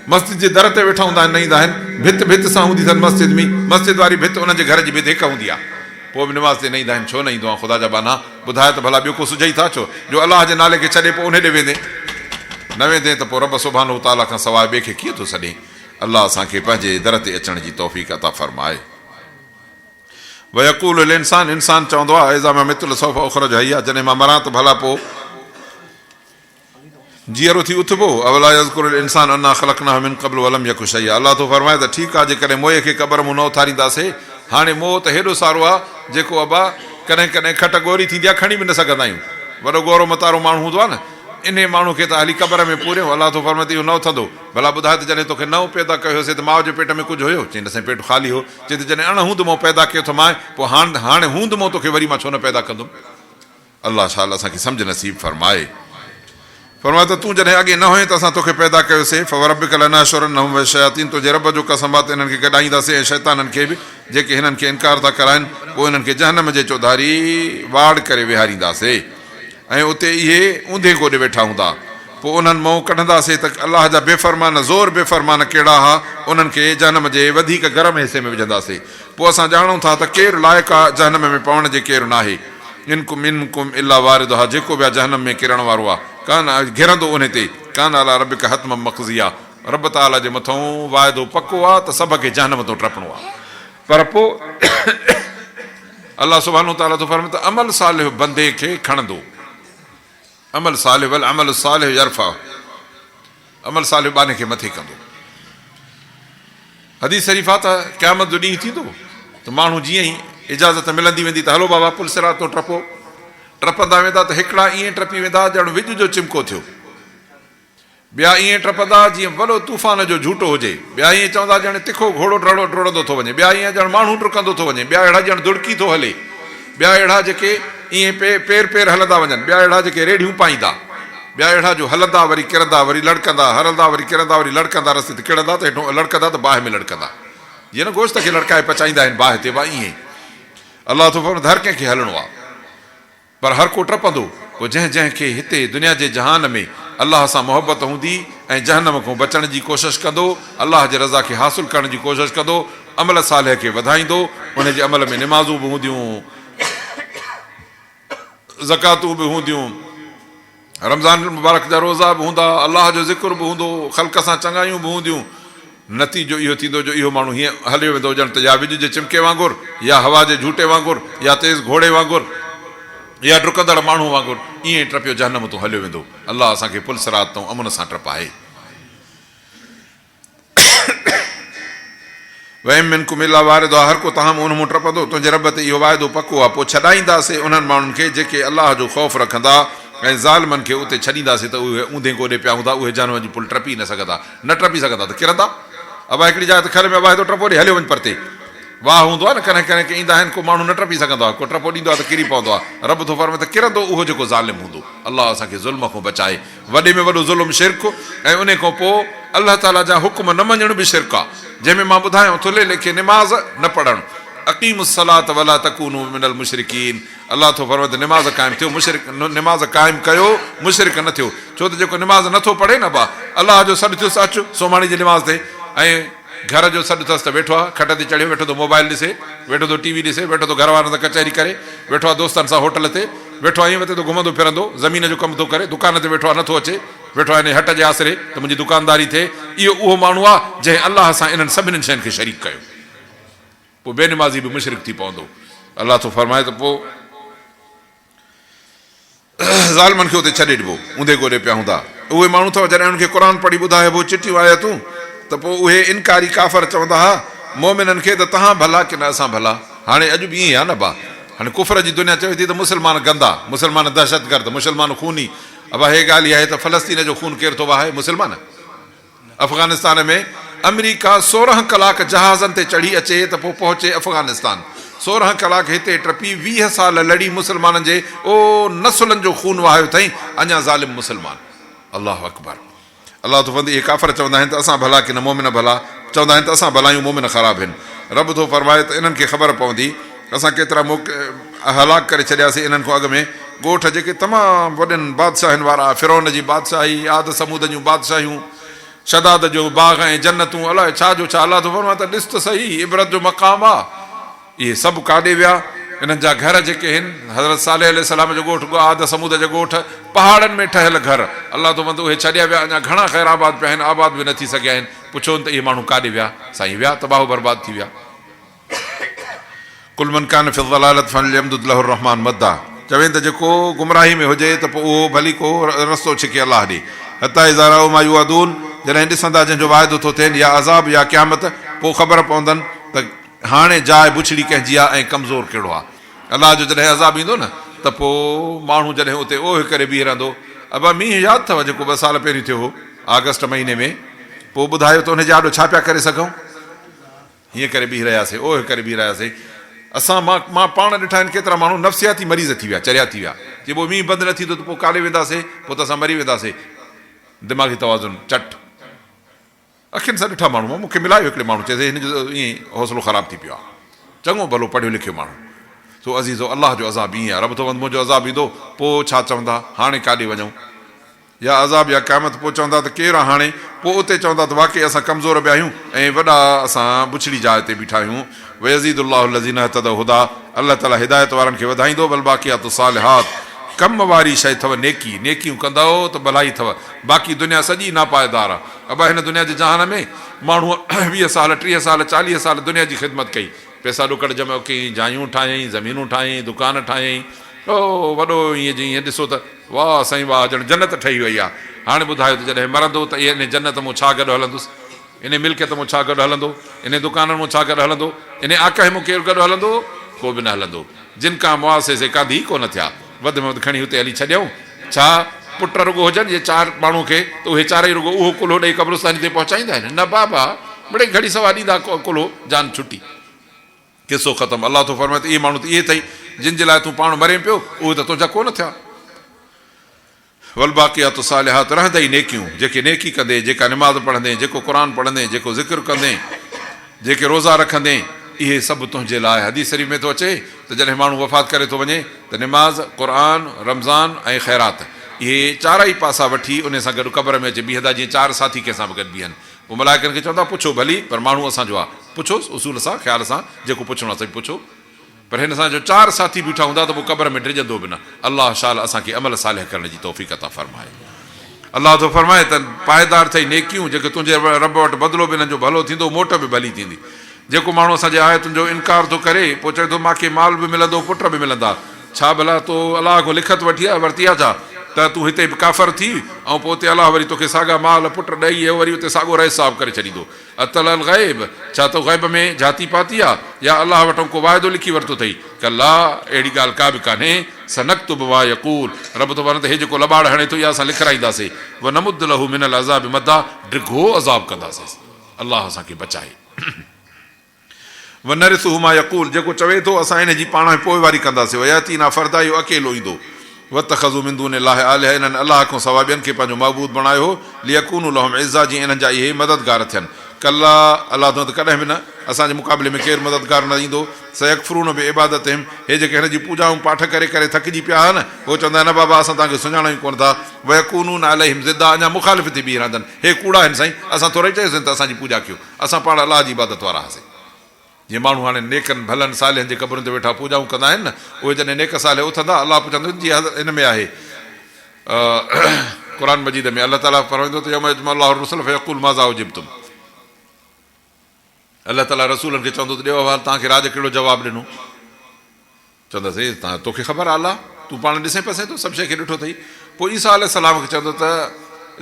مسجد جي در تي ويٺا هوندا آهن نه ايندا آهن ڀت ڀت سان هوندي اٿن مسجد ۾ مسجد واري ڀت انهن جي گهر جي ڀت هڪ هوندي آ پوء به نماز تي نه ايندا آهن ڇو نه ايندو آن خدا جا ٻانها ٻڌاء ته ڀلا ٻيو ڪو سجهئي ٿا ڇو جو الله جي نالي کي ڇڏي پوء انهي ڏي ويندين نه ويندين ته پوء رب سبحانه وتعالي کان سواء ٻئي کي ڪيئن ٿو سڏين الله اسان کي پنهنجي در تي اچڻ جي توفيق عطا فرمائي. ويقول الانسان انسان چوندو آ اذا ما مت لسوف اخرج حيا جڏهن مان مران ته ڀلا پوء جيئرو ٿي اٿبو، اولا يذڪر الانسان انا خلقناه من قبل ولم يڪ شيئا الله ٿو فرمائي ته ٺيڪ آ جيڪڏهن موئي کي قبر مون نه اٿارينداسي، هاڻي موئو ته هيڏو سارو آ جيڪو ابا ڪڏهن ڪڏهن کٽ ڳوري ٿيندي آ کڻي به نه سگهندا آهيون، وڏو ڳورو متارو ماڻهو هوندو آ نه انهي ماڻهو کي ته هلي قبر ۾ پوريون، الله ٿو فرمائي ته اهو نه اٿندو، ڀلا ٻڌاء ته جڏهن توکي نئون پيدا ڪيو هيوسي ته ماء جي پيٽ ۾ ڪجهه هيو؟ چيائين نه سائين پيٽ خالي هو، چي ته جڏهن اڻ هوند مون پيدا ڪيو ٿمانء پوء هاڻ هاڻي هوند مون توکي وري مان ڇو نه پيدا ڪندم؟ الله شال اسان کي سمجهه نصيب فرمائي. فرمايو ته تون جڏهن اڳي نه هئين ته اسان توکي پيدا ڪيوسين، فوربک لنحشرنهم والشياطين تنهنجي رب جو قسم آ ته انهن کي گڏائينداسين ۽ شيطانن کي به جيڪي هنن کي انڪار ٿا ڪرائن پوء انهن کي جهنم جي چوڌاري واڙ ڪري ويهارينداسين ۽ اتي اهي اونڌي گوڏي ويٺا هوندا پوء انهن مئون ڪڍنداسين ته الله جا بي فرمان زور بي فرمان ڪهڙا ها انهن کي جهنم جي وڌيڪ گرم حصي ۾ وجهنداسين پوء اسان ڄاڻون ٿا ته ڪير لائق آ جهنم ۾ پوڻ جي ڪير ناهي. انڪم منڪم الا واردها جيڪو به آ جهنم ۾ ڪرڻ وارو آ ڪان گهرندو انهي تي ڪان علي ربک حتما مقضيا رب تعالي جي مٿئون واعدو پڪو آ ته سڀ کي جهنم تون ٽپڻو آ پر پوء الله سبحانه وتعالي ٿو فرمائي ته عمل صالح بندي کي کڻندو عمل صالح والعمل الصالح يرفعه عمل صالح ٻانهي کي مٿي ڪندو. حديث شريف آ ته قيامت جو ڏينهن ٿيندو ته ماڻهو جيئن ئي اجازت ملندي ويندي ته هلو بابا پل صراط تون ٽپو، ٽپندا ويندا ته هڪڙا ائين ٽپي ويندا ڄڻ وڄ جو چمڪو ٿيو، ٻيا ائين ٽپندا جيئن وڏو طوفان جو جهوٽو هجي، ٻيا ائين چوندا ڄڻ تکو گهوڙو ڊڙو ڊوڙندو ٿو وڃي، ٻيا ائين ڄڻ ماڻهو ڊڪندو ٿو وڃي، ٻيا اهڙا ڄڻ دڙڪي ٿو هلي، ٻيا اهڙا جيڪي ائين پير پير هلندا وڃن، ٻيا اهڙا جيڪي ريڙهيون پائيندا. ٻيا اهڙا جو هلندا وري ڪرندا وري لڙڪندا، هلندا وري ڪرندا وري لڙڪندا رستي تي ڪڙندا ته هيٺون لڙڪندا ته باهه ۾ لڙڪندا. جيئن نه گوشت کي لڙڪائي پچائيندا آهن باهه تي وا ائين ئي. الله ٿو فرمائي ته هر ڪنهن کي هلڻو آهي پر هر ڪو ٽپندو پوء جنهن جنهن کي هتي دنيا جي جهان ۾ الله سان محبت هوندي ۽ جهنم کان بچڻ جي ڪوشش ڪندو الله جي رضا کي حاصل ڪرڻ جي ڪوشش ڪندو عمل صالح کي وڌائيندو ان جي عمل ۾ نمازون به هونديون زڪواتون به هونديون، رمضان المبارڪ جا روزا به هوندا، الله جو ذڪر به هوندو، خلق سان چڱايون به هونديون. نتيجو اهو ٿيندو جو اهو ماڻهو هيئن هليو ويندو ڄڻ ته يا وڄ جي چمڪي وانگر، يا هوا جي جهوٽي وانگر، يا تيز گهوڙي وانگر، يا ڊڪندڙ ماڻهو وانگر ائين ئي ٽپيو جهنم تون هليو ويندو. الله اسان کي پل صراط تون امن سان ٽپائي. وان منڪم الا واردها هر ڪو توهان مان ان مون ٽپندو، تنهنجي رب تي اهو واعدو پڪو آهي، پوء ڇڏائينداسين انهن ماڻهن کي جيڪي الله جو خوف رکندا ۽ ظالمن کي اتي ڇڏينداسين ته اهي اونڌي گوڏي پيا هوندا، اهي جهنم جي پل ٽپي نه سگهندا، نه ٽپي سگهندا ته ڪرندا. ابا هڪڙي جاء ته کل ۾ ابا هتو ٽپو ڏي هليو وڃ پرتي. واهه هوندو آهي نه ڪڏهن ڪڏهن ڪي ايندا آهن ڪو ماڻهو نه ٽپي سگهندو آهي ڪو ٽپو ڏيندو آهي ته ڪري پوندو آهي. رب ٿو فرمائي ته ڪرندو اهو جيڪو ظالم هوندو. الله اسان کي ظلم کان بچائي. وڏي ۾ وڏو ظلم شرڪ ۽ انهي کان پوء الله تعالي جا حڪم نه مڃڻ به شرڪ آهي. جنهن ۾ مان ٻڌايان ٿلهي ليکي نماز نه پڙهڻ. اقيموا الصلوة ولا تڪونوا من المشرڪين الله ٿو فرمائي ته نماز قائم ٿيو مشرڪ نماز قائم ڪيو مشرڪ نه ٿيو ڇو ته جيڪو نماز نه ٿو پڙهي نه با الله جو سڏ ٿيس اچ سومهاڻي جي نماز تي ۽ گهر جو سڏ اٿس ته ويٺو آ کٽ تي چڙهيو ويٺو ٿو موبائل ڏسي ويٺو ٿو ٽي وي ڏسي ويٺو ٿو گهر وارن سان ڪچهري ڪري ويٺو آ دوستن سان هوٽل تي ويٺو آ ائين وتي ٿو گهمندو ڦرندو زمين جو ڪم ٿو ڪري دڪان تي ويٺو آ نٿو اچي ويٺو آ انهي هٽ جي آسري ته منهنجي دڪانداري ٿئي اهو اهو ماڻهو آ جنهن الله سان انهن سڀنين شين کي شريڪ ڪيو. پوء بي نمازي به مشرڪ ٿي پوندو. الله ٿو فرمائي ته پوء ظالمن کي اتي ڇڏي ڏبو، اونڌي گوڏي پيا هوندا. اهي ماڻهو اٿو جڏهن انهن کي قرآن پڙهي ٻڌائبو چٽيون آيتون ته پوء اهي انڪاري ڪافر چوندا ها مؤمنن کي ته توهان ڀلا ڪي نه اسان ڀلا. هاڻي اڄ به ائين آهي نه ڀا. هاڻي ڪفر جي دنيا چوي ٿي ته مسلمان گندا، مسلمان دهشتگرد، مسلمان خوني. ابا هي ڳالهه اها آهي ته فلسطين جو خون ڪير ٿو وهائي؟ مسلمان. افغانستان ۾ آمريڪا 16 ڪلاڪ جهازن تي چڙهي اچي ته پوء پهچي افغانستان 16 ڪلاڪ هتي ٽپي 20 سال لڙي مسلمانن جي او نسلن جو خون وهايو اٿئين اڃا ظالم مسلمان الله اڪبر الله ٿو فرمائي اهي ڪافر چوندا آهن ته اسان ڀلا ڪي نه مؤمن ڀلا چوندا آهن ته اسان ڀلا آهيون مؤمن خراب هن رب ٿو فرمائي ته انهن کي خبر پوندي اسان ڪيترا هلاڪ ڪري ڇڏياسين انهن کان اڳ ۾ ڳوٺ جيڪي تمام وڏين بادشاهين وارا، فرعون جي بادشاهي، عاد ثمود جون بادشاهيون، شداد جو باغ ۽ جنتون، الائي ڇا جو ڇا، الله ٿو فرمائي ته ڏس ته سهي عبرت جو مقام آ، اهي سڀ ڪاڏي ويا، انهن جا گهر جيڪي هن، حضرت صالح عليه السلام جو ڳوٺ، عاد ثمود جا ڳوٺ، پهاڙن ۾ ٺهيل گهر، الله ٿو فرمائي ته اهي ڇڏيا ويا، اڃا گهڻا خير آباد پيا آهن، آباد به نه ٿي سگهيا آهن، پڇون ته اهي ماڻهو ڪاڏي ويا، سائين ويا تباهه و برباد ٿي ويا. قل من ڪان في الضلالة فليمدد له الرحمٰن مدا چوين ته جيڪو گمراهي ۾ هجي ته پوء اهو ڀلي ڪو رستو ڇڪي الله ڏي حتيٰ اذا راؤ ما يوعدون جڏهن ڏسندا جنهن جو واعدو ٿو ٿين يا عذاب يا قيامت پوء خبر پوندن ته هاڻي جاء بڇڙي ڪنهن جي آهي ۽ ڪمزور ڪهڙو آهي الله جو جڏهن عذاب ايندو نه ته پوء ماڻهو جڏهن اتي اوهه ڪري بيهي رهندو ابا مينهن ياد اٿو جيڪو ٻه سال پهريون ٿيو هو آگسٽ مهيني ۾ پوء ٻڌايو ته ان جي آڏو ڇا پيا ڪري سگهون. هيئن ڪري بيهي رهياسين، اوهه ڪري بيهي رهياسين. اسان مان مان پاڻ ڏٺا آهن ڪيترا ماڻهو نفسياتي مريض ٿي ويا، چريا ٿي ويا. چي پوء مينهن بند نه ٿيندو ته پوء ڪاڏي وينداسين، پوء ته اسان مري وينداسين. دماغي توازن چٽ. اکين سان ڏٺا ماڻهو مان مون کي ملايو هڪڙي ماڻهو چيس هن جو ائين حوصلو خراب ٿي پيو آهي. چڱو ڀلو پڙهيو لکيو ماڻهو. سو عزيزو الله جو عذاب ائين آهي. رب ٿو منهنجو عذاب ايندو پوء ڇا چوندا، هاڻي ڪاڏي وڃون. يا عذاب يا قيامت پوء چوندا ته ڪير آ هاڻي؟ پوء اتي چوندا ته واقعي اسان ڪمزور به آهيون ۽ وڏا اسان بڇڙي جاء تي بيٺا آهيون. ويزيد الله الذين اهتدوا هديٰ الله تعالي هدايت وارن کي وڌائيندو والباقيات الصالحات ڪم واري شيء اٿو نيڪي، نيڪيون ڪندؤ ته ڀلائي اٿو، باقي دنيا سڄي ناپائيدار آ. ابا هن دنيا جي جهان ۾ ماڻهوء 20 سال، 30 سال، 40 سال دنيا جي خدمت ڪئي، پئسا ڏوڪڙ جمع ڪيائين، جايون ٺاهيائين، زمينون ٺاهيائين، دڪان ٺاهيائين، او وڏو ائين جي ائين ڏسو ته واهه سائين واهه ڄڻ جنت ٺهي وئي آ. هاڻي ٻڌايو ته جڏهن مرندو ته انهي جنت مون ڇا گڏ هلندس؟ انهي ملڪيت مون ڇا گڏ هلندو؟ انهي دڪانن مون ڇا گڏ هلندو؟ انهي آڪهه مون ڪير گڏ هلندو؟ ڪو به نه هلندو. جن ڪان مئاسي سي ڪانڌي ئي ڪونه ٿيا. وڌ ۾ وڌ کڻي هتي هلي ڇڏيائون. ڇا پٽ رڳو هجن جي چار ماڻهو کي ته اهي چارئي رڳو اهو ڪلهو ڏئي قبرستاني تي پهچائيندا آهن؟ نه بابا مڙئي گهڙي سوا ڏيندا ڪلهو جان ڇٽي. قصو ختم. الله ٿو فرمائي ته اهي ماڻهو ته اهي اٿئي، جن جي لاء تون پاڻ مرين پيو، اهي ته تنهنجا ڪو نه ٿيا. والباقيات الصالحات رهندئي نيڪيون، جيڪي نيڪي ڪندين، جيڪا نماز پڙهندين، جيڪو قرآن پڙهندين، جيڪو ذڪر ڪندين، جيڪي روزا رکندين، اهي سڀ تنهنجي لاء. حديث شريف ۾ ٿو اچي ته جڏهن ماڻهو وفات ڪري ٿو وڃي ته نماز، قرآن، رمضان ۽ خيرات اهي چارئي پاسا وٺي انهي سان گڏ قبر ۾ اچي بيهندا جيئن چار ساٿي ڪنهن سان به گڏ بيهن. پوء ملائڪن کي چوندا، پڇو ڀلي، پر ماڻهو اسان جو آ. پڇوس، اصول سان، خيال سان، جيڪو پڇڻو آ سڀ پڇو. پر هن سان جو چار ساٿي بيٺا هوندا ته پوء قبر ۾ ڊڄندو به نه. الله شال اسان کي عمل صالح ڪرڻ جي توفيق عطا فرمائي. الله ٿو فرمائي ته پائيدار ٿئي نيڪيون، جيڪي تنهنجي رب وٽ بدلو به انهن جو ڀلو ٿيندو، موٽ به ڀلي ٿيندي. جيڪو ماڻهو اسان جي آيتن جو انڪار ٿو ڪري، پوء چوي ٿو مان کي مال به ملندو، پٽ به ملندا. ڇا ڀلا تو الله کان لکت وٺي آ ورتي آ ڇا؟ ته تون هتي به ڪافر ٿي ۽ پوء اتي الله وري توکي ساڳا مال، پٽ، ڏئي ۽ وري اتي ساڳو رئيس صاحب ڪري ڇڏيندو. اطلع الغيب، ڇا تو غيب ۾ جھاتي پاتي آ يا الله وٽان ڪو واعدو لکي ورتو اٿئي؟ ڪلا، اهڙي ڳالهه ڪا به ڪانهي، سنڪتب ما يقول، رب ٿو فرمائي ته هي جيڪو لٻاڙ هڻي ٿو اها اسان لکرائينداسين، ونمد له من العذاب مدا، ڊگهو عذاب ڪنداسينس. الله اسان کي بچائي. ونرثه ما يقول جيڪو چوي ٿو اسان ان جي پاڻ پوئواري ڪنداسين وياتينا فردا اهو اڪيلو ايندو واتخذوا من دون الله آلهة انهن الله کان سواء ٻين کي پنهنجو معبود بڻايو هو ليڪونوا لهم عزا جيئن انهن جا اهي مددگار ٿين ڪلا الله ٿو ته ڪڏهن به نه اسان جي مقابلي ۾ ڪير مددگار نه ايندو سيڪفرون بعبادتهم هي جيڪي هن جي پوڄائون پاٺ ڪري ڪري ٿڪجي پيا ها نه هو چوندا نه بابا اسان توهان کي سڃاڻون ئي ڪونه ٿا ويڪونون عليهم ضدا اڃا مخالف ٿي بيهي رهندن هي ڪوڙا آهن سائين اسان ٿورئي چيوسين ته اسان جي پوڄا ڪيو اسان پاڻ الله جي عبادت وارا هئاسين. جيئن ماڻهو هاڻي نيڪن، ڀلن، صالحن جي قبرن تي ويٺا پوڄائون ڪندا آهن نه، اهي جڏهن نيڪ صالح اٿندا، الله پڇندو جي ان ۾ آهي قرآن مجيد ۾ الله تعاليٰ فرمائيندو ته يوم يجمع الله الرسل فيقول ماذا اجبتم الله تعاليٰ رسولن کي چوندو ته ڏيو احوال توهان کي راڄ ڪهڙو جواب ڏنو. چوندس، اي توکي خبر آ الله، تون پاڻ ڏسين پسين ٿو، سڀ شيء کي ڏٺو اٿئي. پوء عيسيٰ عليه السلام کي چوندو ته،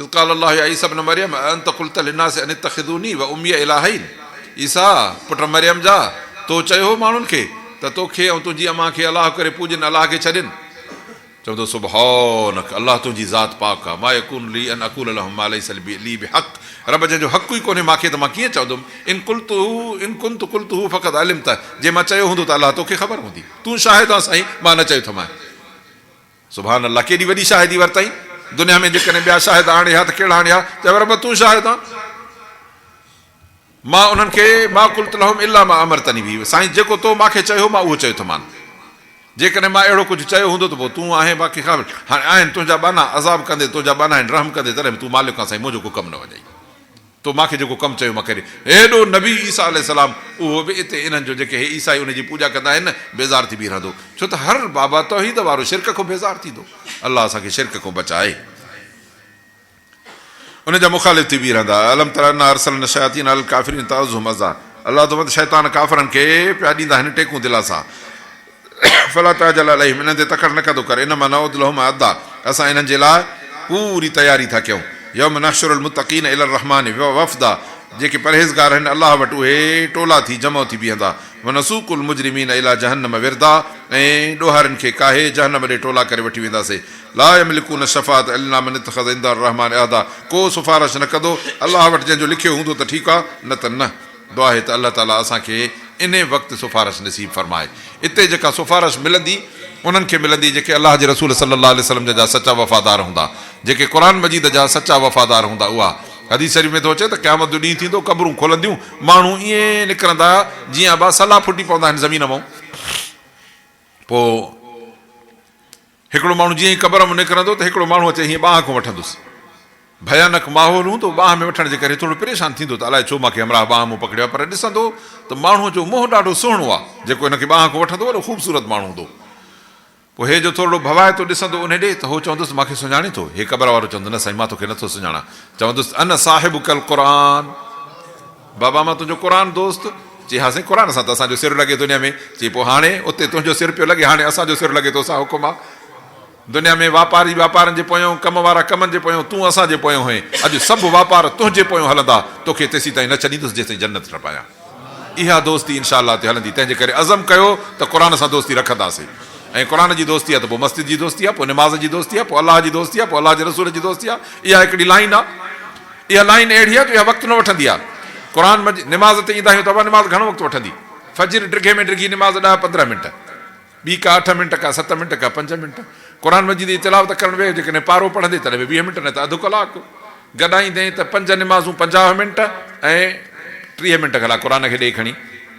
اذ قال الله يا عيسيٰ ابن مريم اانت قلت للناس ان اتخذوني وامي الٰهين، عيسيٰ، پٽ مريم جا، تو چيو هو ماڻهن کي ته توکي ۽ تنهنجي امان کي الله ڪري پوڄين الله کي ڇڏين؟ چوندو، سبحانک، الله تنهنجي ذات پاڪ آ، ما يڪون لي ان اقول لهم ما ليس لي بحق، رب جنهن جو حق ئي ڪونهي مان کي ته مان ڪيئن چوندم، ان قلته ان ڪنت قلته فقد علمته، جي مان چيو هوندو ته الله توکي خبر هوندي، تون شاهد آن سائين، مان نه چيو ٿمانء. سبحان الله ڪيڏي وڏي شاهدي ورتائين، دنيا ۾ جيڪڏهن ٻيا شاهد آڻي ها ته ڪهڙا آڻي ها، چيو رب تون شاهد آن، مان انهن کي ما قلت لهم الا ما امرتني به، سائين جيڪو تو مان کي چيو هو مان اهو چيو ٿمان. جيڪڏهن مان اهڙو ڪجهه چيو هوندو ته پوء تون آهين باقي قابل. هاڻي آهن تنهنجا ٻانها، عذاب ڪندي تنهنجا ٻانها آهن، رحم ڪندي تڏهن به تون مالڪ آن سائين منهنجو ڪو ڪم نه وڃئي. تو مان کي جيڪو ڪم چيو مان ڪري. هيڏو نبي عيسيٰ عليه السلام اهو به اتي انهن جو جيڪي هي عيسائي ان جي پوڄا ڪندا آهن نه بيزار ٿي بيهي رهندو. ڇو ته هر بابا توحيد وارو شرڪ کان بيزار ٿيندو. الله اسان کي شرڪ کان بچائي. ان جا مخالف ٿي بيهي رهندا. الم تر انا ارسلنا الشياطين علي الڪافرين تعزهم عزا الله ٿو فرمائي ته شيطان ڪافرن کي پيا ڏيندا آهن ٽيڪون دلاسا. فلا تعجل عليهم انهن تي تڪڙ نه ڪندو ڪر انما نعد لهم عدا اسان انهن جي لاء پوري تياري ٿا ڪيون. يوم نحشر المتقين الي الرحمن وفدا جيڪي پرهيزگار آهن الله وٽ اهي ٽولا ٿي جمع ٿي بيهندا. ونسوق المجرمين الي جهنم وردا ۽ ڏوهارين کي ڪاهي جهنم ڏي ٽولا ڪري وٺي وينداسين. لا يملڪون الشفاعة الا من اتخذ عند الرحمٰن عهدا ڪو سفارش نه ڪندو الله وٽ جنهن جو لکيو هوندو ته ٺيڪ آ نه ته نه. دعا آهي ته الله تعالي اسان کي انهي وقت سفارش نصيب فرمائي. اتي جيڪا سفارش ملندي انهن کي ملندي جيڪي الله جي رسول صلي الله عليه وسلم جا سچا وفادار هوندا. جيڪي قرآن مجيد جا سچا وفادار هوندا اها حديث شريف ۾ ٿو اچي ته قيامت جو ڏينهن ٿيندو قبرون کلنديون ماڻهو ائين نڪرندا جيئن ابا سلا ڦٽي پوندا آهن زمين مان پوء هڪڙو ماڻهو جيئن ئي قبر مان نڪرندو ته هڪڙو ماڻهو اچي هيئن ٻانهن کان وٺندس. ڀيانڪ ماحول هوندو، ٻانهن ۾ وٺڻ جي ڪري ٿورو پريشان ٿيندو ته الائي ڇو مان کي همراهه ٻانهن مون پڪڙيو آهي پر ڏسندو ته ماڻهوء جو منهن ڏاڍو سهڻو آهي، جيڪو هن کي ٻانهن کان وٺندو وڏو خوبصورت ماڻهو هوندو. پوء هي جو ٿورڙو ڀوائتو ڏسندو انهي ڏي ته هو چوندس مان کي سڃاڻين ٿو؟ هي قبر وارو چوندو نه سائين مان توکي نٿو سڃاڻان. چوندس انا صاحبک القرآن. بابا مان تنهنجو قرآن دوست. چي ها سائين قرآن سان ته اسان جو سر لڳي دنيا ۾. چي پوء هاڻي اتي تنهنجو سر پيو لڳي هاڻي اسان جو سر لڳي توسان حڪم آ. دنيا ۾ واپاري واپارن جي پويون، ڪم وارا ڪمن جي پويون، تون اسان جي پويون هئين. اڄ سڀ واپار تنهنجي پويون هلندا. توکي تيسيتائين نه ڇڏيندس جيستائين جنت نه پايان. اها دوستي انشاء الله اتي هلندي. تنهنجي ڪري عزم ڪيو ته قرآن سان دوستي رکنداسين. ۽ قرآن جي دوستي آ ته پوء مسجد جي دوستي آ، پوء نماز جي دوستي آ، پوء الله جي دوستي آ، پوء الله جي رسول جي دوستي آ. اها هڪڙي لائين آ. اها لائين اهڙي آهي جو اها وقت نه وٺندي آهي. قرآن مجيد نماز تي ايندا آهيون ته اها نماز گهڻو وقت وٺندي. فجر ڊگهي ۾ ڊگهي نماز ڏهه 15 منٽ، ٻي ڪا اٺ منٽ، ڪا ست منٽ، ڪا پنج منٽ. قرآن مجيد جي تلاوت ڪرڻ ويهه جيڪڏهن پارو پڙهندي تڏهن به 20 منٽ نه ته اڌ ڪلاڪ. گڏائيندين ته پنج نمازون 50 منٽ ۽ 30 منٽ کان قرآن کي ڏي کڻي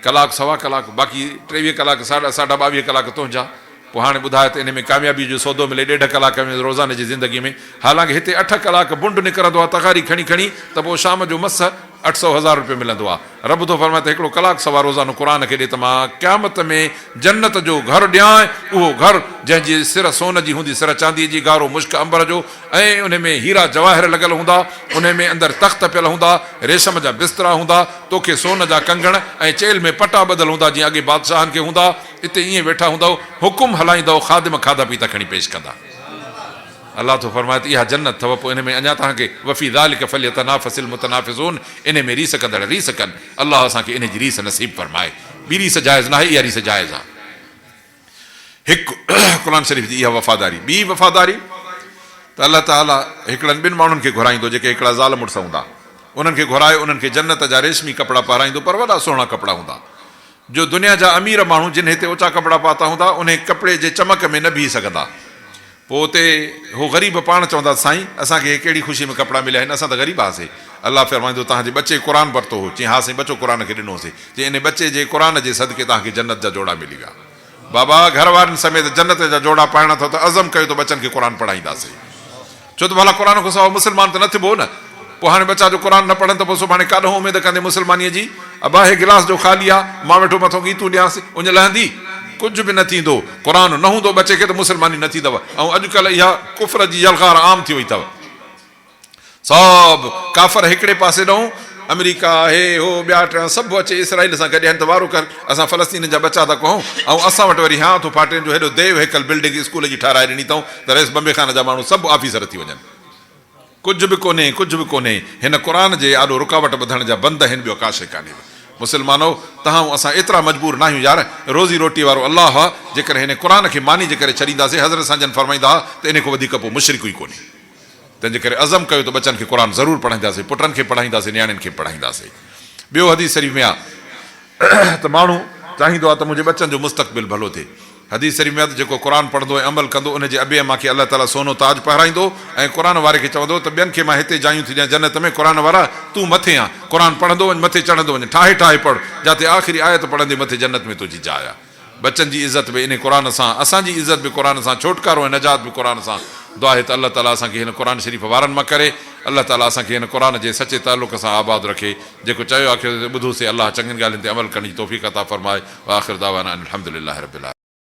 ڪلاڪ سوا ڪلاڪ باقي 23 ڪلاڪ ساڍا 22 ڪلاڪ تنهنجا. پوء هاڻي ٻڌاء ته انهي ۾ ڪاميابيء جو سودو ملي ڏيڍ ڪلاڪ ۾ روزاني جي زندگيء ۾، حالانڪ هتي اٺ ڪلاڪ بنڊ نڪرندو آهي تغاري کڻي کڻي ته پوء شام جو مس اٺ سئو هزار روپيو ملندو آهي. رب ٿو فرمائي ته هڪڙو ڪلاڪ سوا روزانو قرآن کي ڏي ته مان قيامت ۾ جنت جو گهر ڏيانء، اهو گهر جنهن جي سر سون جي هوندي، سر چانديء جي، گارو مشڪ عنبر جو ۽ انهي ۾ هيرا جواهر لڳل هوندا، انهي ۾ اندر تخت پيل هوندا، ريشم جا بسترا هوندا، توکي سون جا ڪنگڻ ۽ چيلهه ۾ پٽا ٻڌل هوندا جيئن اڳي بادشاهن کي هوندا. اتي ائين ويٺا هوندؤ، حڪم هلائيندؤ، خادم کاڌا پيتا کڻي پيش ڪندا. الله ٿو فرمائي ته اها جنت اٿو، پوء ان ۾ اڃا توهان کي وفي ذلک فليتنافس المتنافسون انهي ۾ ريس ڪندڙ ريس ڪن. الله اسان کي انهي جي ريس نصيب فرمائي. ٻي ريس جائز ناهي، اها ريس جائز آهي. هڪ قرآن شريف جي اها وفاداري. ٻي وفاداري ته الله تعاليٰ هڪڙن ٻن ماڻهن کي گهرائيندو جيڪي هڪڙا زال مڙس هوندا. انهن کي گهرائي انهن کي جنت جا ريشمي ڪپڙا پهرائيندو پر وڏا سهڻا ڪپڙا هوندا. جو دنيا جا امير ماڻهو جن هتي اوچا ڪپڙا پاتا هوندا، انهي ڪپڙي جي چمڪ ۾ نه بيهي سگهندا. پوء اتي هو غريب پاڻ چوندا ته سائين! اسان کي هي ڪهڙي خوشيء ۾ ڪپڙا مليا آهن، اسان ته غريب هئاسي. الله فرمائيندو، توهان جي ٻچي قرآن ورتو هو؟ چيائين، ها سائين ٻچو قرآن کي ڏنو هوسين. چيائين، انهي ٻچي جي قرآن جي صدقي توهان کي جنت جا جوڙا ملي ويا. بابا! گهر وارن سميت جنت جا جوڙا پائڻا اٿو ته عزم ڪيو ته ٻچن کي قرآن پڙهائينداسين. ڇو ته ڀلا قرآن کان سواء مسلمان ته نه ٿبو نه. پوء هاڻي ٻچا جو قرآن نه پڙهن ته پوء سڀاڻي ڪاڏهون اميد ڪندي مسلمانيء جي؟ ابا هي گلاس جو خالي آ، مان ويٺو مٿو ڳيتون ڏيانس، اڃ لهندي؟ ڪجهه به نه ٿيندو. قرآن نه هوندو ٻچي کي ته مسلماني نه ٿيندو. ۽ اڄڪلهه اها ڪفر جي يلغار عام ٿي وئي اٿو. سڀ ڪافر هڪڙي پاسي ڏانهن، آمريڪا، هي هو، ٻيا ٽيان سڀ اچي اسرائيل سان گڏيا آهن ته وارو ڪر، اسان فلسطينين جا ٻچا ٿا ڪهون ۽ اسان وٽ وري هيانء ٿو ڦاٽين جو هيڏو ديو هيڪل بلڊنگ اسڪول جي ٺهرائي ڏني اٿئون ته رئيس بمبي خانه جا ماڻهو سڀ آفيسر ٿي وڃن. ڪجهه به ڪونهي، ڪجهه به ڪونهي. هن قرآن جي آڏو رڪاوٽ ٻڌڻ جا بند آهن ٻيو ڪا شيء ڪانهي. مسلمانو! توهان ۽ اسان ايترا مجبور ناهيون يار، روزي روٽيء وارو الله آ، جيڪڏهن هن قرآن کي ماني جي ڪري ڇڏينداسين، حضرت سائين جن فرمائيندا ها ته انهي کان وڌيڪ پوء مشرڪ ئي ڪونهي. تنهن جي ڪري عزم ڪيو ته ٻچن کي قرآن ضرور پڙهائينداسين، پٽن کي پڙهائينداسين، نياڻين کي به پڙهائينداسين. ٻيو حديث شريف ۾ آ ته ماڻهو چاهيندو آ ته منهنجي ٻچن جو مستقبل ڀلو ٿئي. حديث شريف ۾ آ ته جيڪو قرآن پڙهندو ۽ عمل ڪندو ان جي ابي اما کي الله تعاليٰ سونو تاج پهرائيندو ۽ قرآن واري کي چوندو ته ٻين کي مان هتي جايون ٿي ڏيان جنت ۾ قرآن وارا تون مٿي آن قرآن پڙهندو وڃ مٿي چڙهندو وڃ ٺاهي ٺاهي پڙهه جاتي آخري آيت پڙهندي مٿي جنت ۾ تنهنجي جاء آ. ٻچن جي عزت به انهي قرآن سان، اسان جي عزت به قرآن سان، ڇوٽڪارو ۽ نجات به قرآن سان. دعا آهي ته الله تعالي اسان کي هن قرآن شريف وارن مان ڪري. الله تعالي اسان کي هن قرآن جي سچي تعلق سان آباد رکي. جيڪو چيو آکيو ٻڌوسي الله چڱين ڳالهين تي عمل ڪرڻ جي توفيق عطا فرمائي. واخر دعوانا ان الحمد لله رب العالمين.